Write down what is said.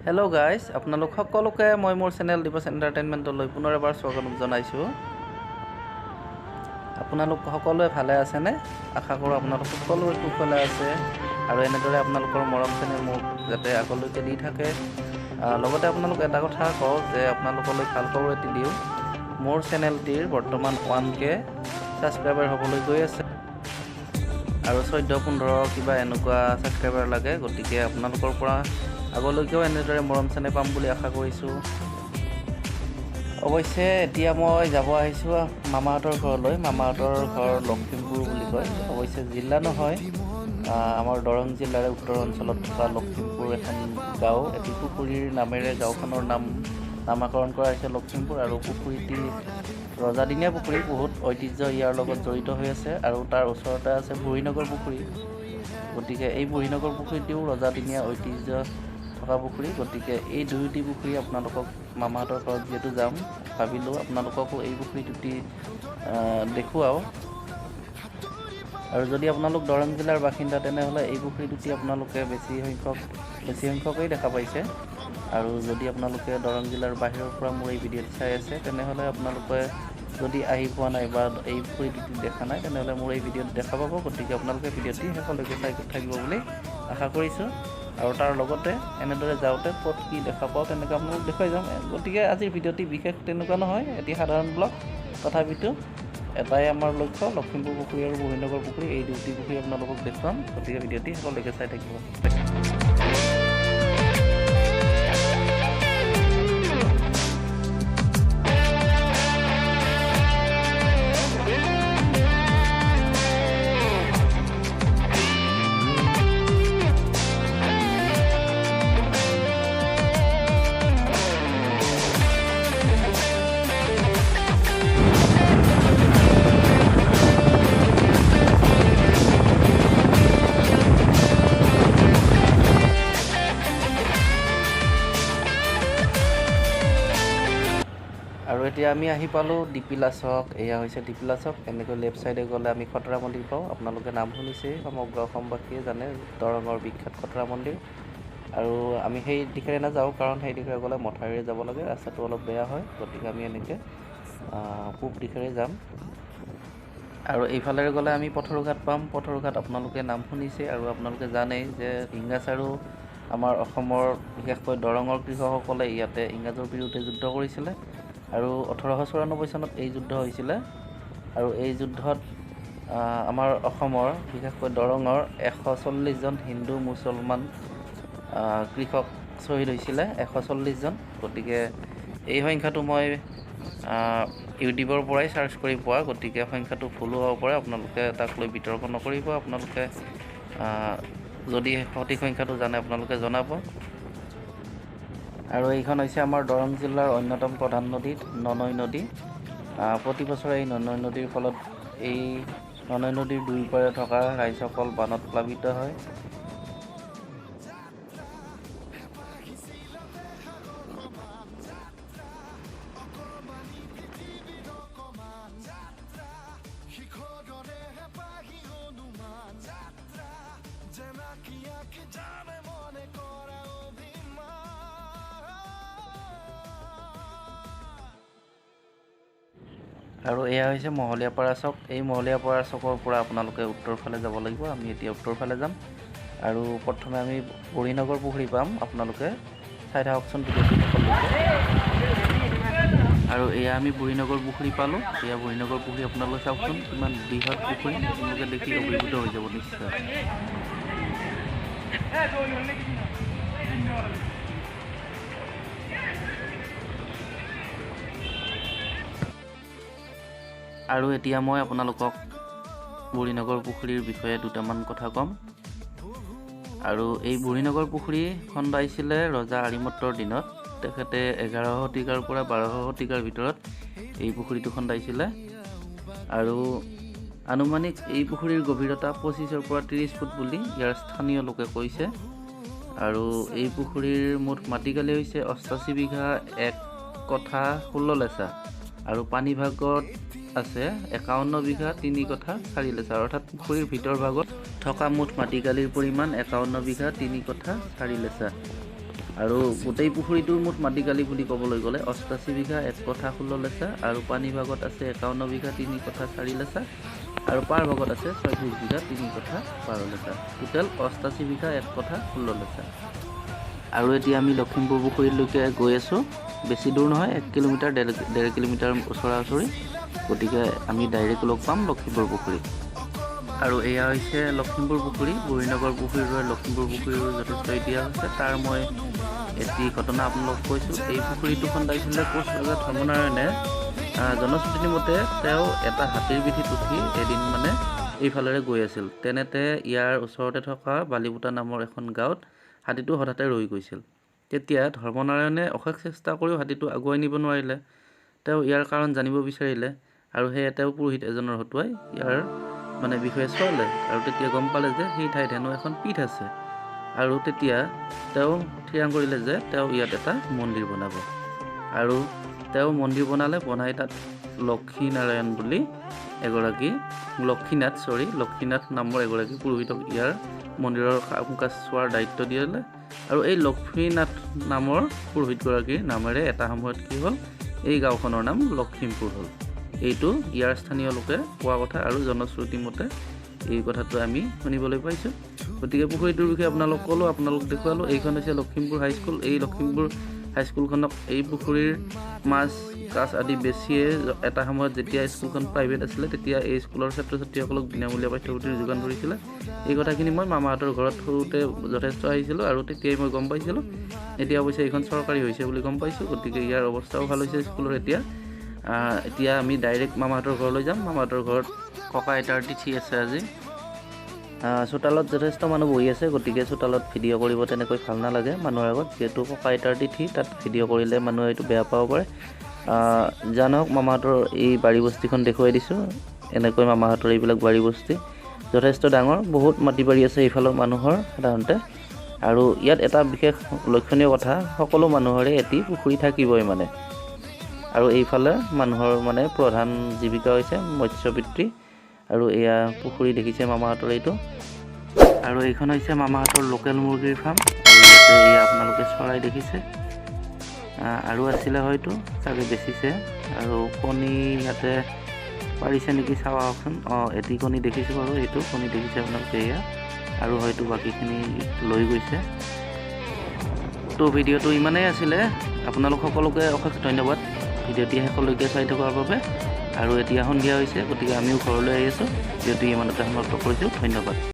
Hello' guys, আপোনালোক সকলোকে মই মোৰ চেনেল দিৱস এণ্টাৰটেইনমেণ্টলৈ পুনৰ এবাৰ স্বাগতম জনাইছোঁ। আপোনালোক সকলোৱে ভালে আছেনে? আশা কৰোঁ আপোনালোক সকলোৱে কুশলে আছে আৰু এনেদৰে আপোনালোকৰ মৰম চেনেল মোক যাতে আগলৈকে দি থাকে। লগতে আপোনালোক এটা কথা কওঁ যে আপোনালোকলৈ ভাল খবৰ এটি দিওঁ, মোৰ চেনেলটিৰ বৰ্তমান 1K subscriber হ'বলৈ গৈ আছে আৰু 14-15 কিবা এনেকুৱা ছাবস্ক্ৰাইবাৰ লাগে। গতিকে আপোনালোকৰ পৰা আগলৈকেও এনেদৰে মৰম চেনেহ পাম বুলি আশা কৰিছোঁ। অৱশ্যে এতিয়া মই যাব আহিছোঁ মামাহঁতৰ ঘৰলৈ। মামাহঁতৰ ঘৰ লখিমপুৰ বুলি কয়, অৱশ্যে জিলা নহয়, আমাৰ দৰং জিলাৰে উত্তৰ অঞ্চলত থকা লখিমপুৰ এখন গাঁও। এটি পুখুৰীৰ নামেৰে গাঁওখনৰ নামাকৰণ কৰা হৈছে লখিমপুৰ। আৰু পুখুৰীটি ৰজাদিনীয়া পুখুৰী, বহুত ঐতিহ্য ইয়াৰ লগত জড়িত হৈ আছে। আৰু তাৰ ওচৰতে আছে বুঢ়ীনগৰ পুখুৰী। গতিকে এই বুঢ়ীনগৰ পুখুৰীটিও ৰজাদিনীয়া ঐতিহ্য থকা পুখুৰী। গতিকে এই দুয়োটি পুখুৰী আপোনালোকক মামাহঁতৰ ঘৰত যিহেতু যাম ভাবিলোঁ আপোনালোককো এই পুখুৰী দুটি দেখুৱাওঁ। আৰু যদি আপোনালোক দৰং জিলাৰ বাসিন্দা তেনেহ'লে এই পুখুৰী দুটি আপোনালোকে বেছি সংখ্যকেই দেখা পাইছে। আৰু যদি আপোনালোকে দৰং জিলাৰ বাহিৰৰ পৰা মোৰ এই ভিডিঅ'টো চাই আছে তেনেহ'লে আপোনালোকে যদি আহি পোৱা নাই বা এই পুখুৰী দুটি দেখা নাই তেনেহ'লে মোৰ এই ভিডিঅ'টো দেখা পাব। গতিকে আপোনালোকে ভিডিঅ'টি শেষলৈকে চাই থাকিব বুলি আশা কৰিছোঁ। আৰু তাৰ লগতে এনেদৰে যাওঁতে ক'ত কি দেখা পাওঁ তেনেকৈ আপোনালোক দেখুৱাই যাম। গতিকে আজিৰ ভিডিঅ'টি বিশেষ তেনেকুৱা নহয়, এটি সাধাৰণ ব্লগ। তথাপিতো এটাই আমাৰ লক্ষ্য, লখিমপুৰ পুখুৰী আৰু বুঢ়ীনগৰ পুখুৰী, এই দুটি পুখুৰী আপোনালোকক দেখুৱাম। গতিকে ভিডিঅ'টি শেষলৈকে চাই থাকিব। আৰু এতিয়া আমি আহি পালোঁ দিপিলা চক। এয়া হৈছে দিপিলা চক। এনেকৈ লেফ্ট ছাইডে গ'লে আমি খটৰা মন্দিৰ পাওঁ। আপোনালোকে নাম শুনিছেই, সমগ্ৰ অসমবাসীয়ে জানে দৰঙৰ বিখ্যাত খটৰা মন্দিৰ। আৰু আমি সেই দিশেৰে নাযাওঁ, কাৰণ সেই দিশেৰে গ'লে মথাউৰিৰে যাব লাগে, ৰাস্তাটো অলপ বেয়া হয়। গতিকে আমি এনেকৈ পূব দিশেৰে যাম। আৰু এইফালেৰে গ'লে আমি পথৰুঘাট পাম। পথৰুঘাট আপোনালোকে নাম শুনিছে আৰু আপোনালোকে জানেই যে ইংৰাজ আৰু আমাৰ অসমৰ বিশেষকৈ দৰঙৰ কৃষকসকলে ইয়াতে ইংৰাজৰ বিৰুদ্ধে যুদ্ধ কৰিছিলে। আৰু 1894 চনত এই যুদ্ধ হৈছিলে। আৰু এই যুদ্ধত আমাৰ অসমৰ বিশেষকৈ দৰঙৰ 140জন হিন্দু মুছলমান কৃষক শ্বহীদ হৈছিলে, 140জন। গতিকে এই সংখ্যাটো মই ইউটিউবৰ পৰাই চাৰ্চ কৰি পোৱা, গতিকে সংখ্যাটো ভুলো হ'ব পাৰে, আপোনালোকে তাক লৈ বিতৰ্ক নকৰিব। আপোনালোকে যদি সঠিক সংখ্যাটো জানে আপোনালোকে জনাব। আৰু এইখন হৈছে আমাৰ দৰং জিলাৰ অন্যতম প্ৰধান নদী ননৈ নদী। প্ৰতি বছৰে এই ননৈ নদীৰ ফলত এই ননৈ নদীৰ দুয়োপাৰে থকা ৰাইজসকল বানত প্লাবিত হয়। আৰু এয়া হৈছে মহলীয়াপাৰা চক। এই মহলীয়াপাৰা চকৰ পৰা আপোনালোকে উত্তৰ ফালে যাব লাগিব। আমি এতিয়া উত্তৰ ফালে যাম। আৰু প্ৰথমে আমি বুঢ়ীনগৰ পুখুৰী পাম, আপোনালোকে চাই থাককচোন ভিডিঅ'টো সকলোকে। আৰু এয়া আমি বুঢ়ীনগৰ পুখুৰী পালোঁ। এয়া বুঢ়ীনগৰ পুখুৰী, আপোনালোকে চাওকচোন কিমান বৃহৎ পুখুৰী, আপোনালোকে দেখি অভিভূত হৈ যাব নিশ্চয়। আৰু এতিয়া মই আপোনালোকক বুঢ়ীনগৰ পুখুৰীৰ বিষয়ে দুটামান কথা ক'ম। আৰু এই বুঢ়ীনগৰ পুখুৰী খন্দাইছিলে ৰজা আৰিমত্তৰ দিনত। তেখেতে 11 শতিকাৰ পৰা 12 শতিকাৰ ভিতৰত এই পুখুৰীটো খন্দাইছিলে। আৰু আনুমানিক এই পুখুৰীৰ গভীৰতা 25ৰ পৰা 30 ফুট বুলি ইয়াৰ স্থানীয় লোকে কৈছে। আৰু এই পুখুৰীৰ মুঠ মাটিকালি হৈছে 88 বিঘা 1 কঠা 16 লেচা। আৰু পানীভাগত আছে 51 বিঘা 3 কঠা 4 লেচা। অৰ্থাৎ পুখুৰীৰ ভিতৰ ভাগত থকা মুঠ মাটিকালিৰ পৰিমাণ 51 বিঘা 3 কঠা 4 লেচা। আৰু গোটেই পুখুৰীটোৰ মুঠ মাটিকালি বুলি ক'বলৈ গ'লে 88 বিঘা 1 কঠা 16 লেচা আৰু পানী ভাগত আছে 51 বিঘা 3 কঠা 4 লেচা আৰু পাৰ ভাগত আছে 36 বিঘা 3 কঠা 12 লেচা। টোটেল 88 বিঘা 1 কঠা 16 লেচা। আৰু এতিয়া আমি লখিমপুৰ পুখুৰীলৈকে গৈ আছোঁ। বেছি দূৰ নহয়, 1 কিলোমিটাৰ 1.5 কিলোমিটাৰ ওচৰা ওচৰি। গতিকে আমি ডাইৰেক্ট লগ পাম লখিমপুৰ পুখুৰীত। আৰু এয়া হৈছে লখিমপুৰ পুখুৰী। বুঢ়ীনগৰ পুখুৰীৰ দৰে লখিমপুৰ পুখুৰীৰো যথেষ্ট ইতিহাস আছে। তাৰ মই এটি ঘটনা আপোনালোকক কৈছোঁ। এই পুখুৰীটো খন্দাইছিলে কোচ ৰজা ধৰ্মনাৰায়ণে। জনশ্ৰুতি মতে তেওঁ এটা হাতীৰ পিঠিত উঠি এদিন মানে এইফালেৰে গৈ আছিল। তেনেতে ইয়াৰ ওচৰতে থকা বালিপোতা নামৰ এখন গাঁৱত হাতীটো হঠাতে ৰৈ গৈছিল। তেতিয়া ধৰ্মনাৰায়ণে অশেষ চেষ্টা কৰিও হাতীটো আগুৱাই নিব নোৱাৰিলে। তেওঁ ইয়াৰ কাৰণ জানিব বিচাৰিলে আৰু সেয়ে তেওঁ পুৰোহিত এজনৰ হতুৱাই ইয়াৰ মানে বিষয়ে চোৱালে আৰু তেতিয়া গম পালে যে সেই ঠাইত হেনো এখন পীঠ আছে। আৰু তেতিয়া তেওঁ থিৰাং কৰিলে যে তেওঁ ইয়াত এটা মন্দিৰ বনাব। আৰু তেওঁ মন্দিৰ বনালে, বনাই তাত লক্ষীনাৰায়ণ বুলি এগৰাকী লক্ষীনাথ চৰি লক্ষীনাথ নামৰ এগৰাকী পুৰোহিতক ইয়াৰ মন্দিৰৰ কাম কাজ চোৱাৰ দায়িত্ব দিলে। আৰু এই লক্ষ্মীনাথ নামৰ পুৰোহিতগৰাকীৰ নামেৰে এটা সময়ত কি হ'ল, এই গাঁওখনৰ নাম লখিমপুৰ হ'ল। এইটো ইয়াৰ স্থানীয় লোকে কোৱা কথা আৰু জনশ্ৰুতি মতে এই কথাটো আমি শুনিবলৈ পাইছোঁ। গতিকে পুখুৰীটোৰ বিষয়ে আপোনালোক ক'লোঁ, আপোনালোক দেখুৱালোঁ। এইখন হৈছে লখিমপুৰ হাইস্কুল। এই লখিমপুৰ হাইস্কুলখনক এই পুখুৰীৰ মাছ কাছ আদি বেছিয়ে এটা সময়ত যেতিয়া স্কুলখন প্ৰাইভেট আছিলে, তেতিয়া এই স্কুলৰ ছাত্ৰ ছাত্ৰীসকলক বিনামূলীয়া পাঠ্যপুথিৰ যোগান ধৰিছিলে। এই কথাখিনি মই মামাহঁতৰ ঘৰত সৰুতে যথেষ্ট আহিছিলোঁ আৰু তেতিয়াই মই গম পাইছিলোঁ। এতিয়া অৱশ্যে এইখন চৰকাৰী হৈছে বুলি গম পাইছোঁ। গতিকে ইয়াৰ অৱস্থাও ভাল হৈছে স্কুলৰ এতিয়া। এতিয়া আমি ডাইৰেক্ট মামাহঁতৰ ঘৰলৈ যাম। মামাহঁতৰ ঘৰত ককা আইতাৰ তিথি আছে আজি। চোতালত যথেষ্ট মানুহ বহি আছে, গতিকে চোতালত ভিডিঅ' কৰিব তেনেকৈ ভাল নালাগে মানুহৰ আগত। যিহেতু ককা আইতাৰ তিথি, তাত ভিডিঅ' কৰিলে মানুহে এইটো বেয়া পাব পাৰে। জানক মামাহঁতৰ এই বাৰী বস্তিখন দেখুৱাই দিছোঁ। এনেকৈ মামাহঁতৰ এইবিলাক বাৰী বস্তি যথেষ্ট ডাঙৰ, বহুত মাটি বাৰী আছে এইফালৰ মানুহৰ সাধাৰণতে। আৰু ইয়াত এটা বিশেষ লক্ষণীয় কথা, সকলো মানুহৰে এটি পুখুৰী থাকিবই মানে। আৰু এইফালে মানুহৰ মানে প্ৰধান জীৱিকা হৈছে মৎস্যবৃত্তি। আৰু এয়া পুখুৰী দেখিছে মামাহঁতৰ এইটো। আৰু এইখন হৈছে মামাহঁতৰ লোকেল মুৰ্গীৰ ফাৰ্ম। আৰু ইয়াতে এয়া আপোনালোকে চৰাই দেখিছে। আৰু আছিলে হয়তো চাগে বেচিছে। আৰু কণী ইয়াতে পাৰিছে নেকি চাওঁ আহকচোন। অঁ, এটি কণী দেখিছোঁ বাৰু, এইটো কণী দেখিছে আপোনালোকে এয়া। আৰু হয়তো বাকীখিনি লৈ গৈছে। তো ভিডিঅ'টো ইমানেই আছিলে। আপোনালোক সকলোকে অশেষ ধন্যবাদ ভিডিঅ'টি শেষলৈকে চাই থকাৰ বাবে। আৰু এতিয়া সন্ধিয়া হৈছে, গতিকে আমিও ঘৰলৈ আহি আছোঁ। ভিডিঅ'টি ইমানতে সমাপ্ত কৰিছোঁ। ধন্যবাদ।